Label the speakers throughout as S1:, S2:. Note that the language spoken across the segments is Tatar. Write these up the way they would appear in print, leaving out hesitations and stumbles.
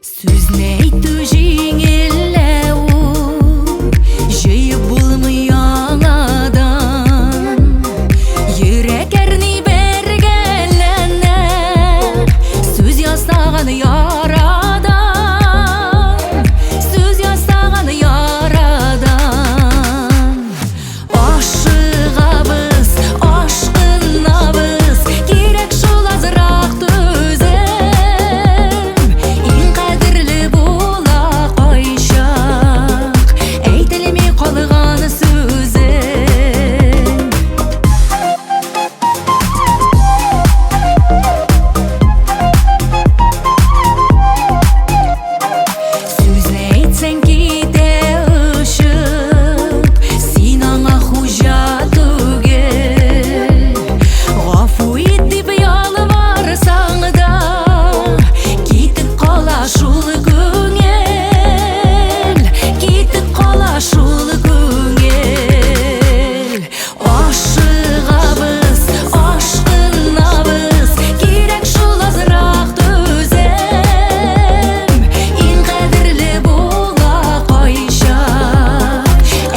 S1: Сүзне әйтү җиңел лә ул, җыеп булмый яңадан. Йөрәк әрни бәргәләнә, сүз ясаган ярадан, сүз ясаган ярадан. Ашыгабыз, ашкынабыз, кирәк шул азрак түзем. Иң кадерле була кайчак әйтелми калган сүзең. Сүзне әйтсәң китә очып, син аңа хуҗа түгел. Гафу ит дип ялварсаң да, китеп кала шул күңел, китеп кала шул күңел. Ашыгабыз, ашкынабыз, кирәк шул азрак түзем. Иң кадерле була кайчак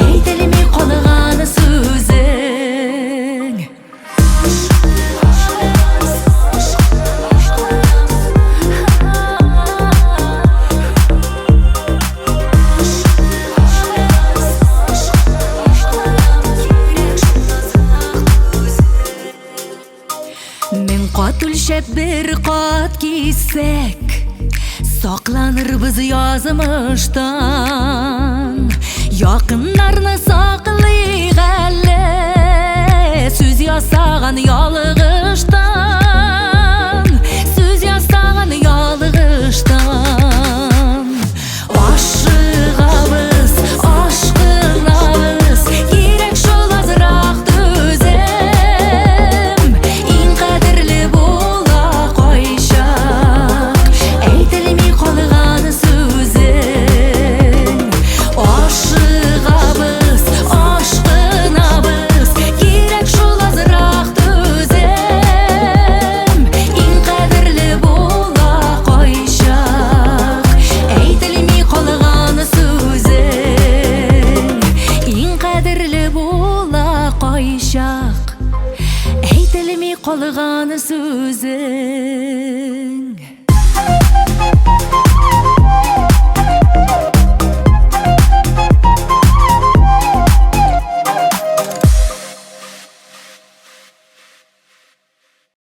S1: әйтелми калган сүзең. Мең кат үлчәп бер кат киссәк, сакланырбыз язмыштан. Якыннарны саклыйк әле, сүз ясаган ялгыштан.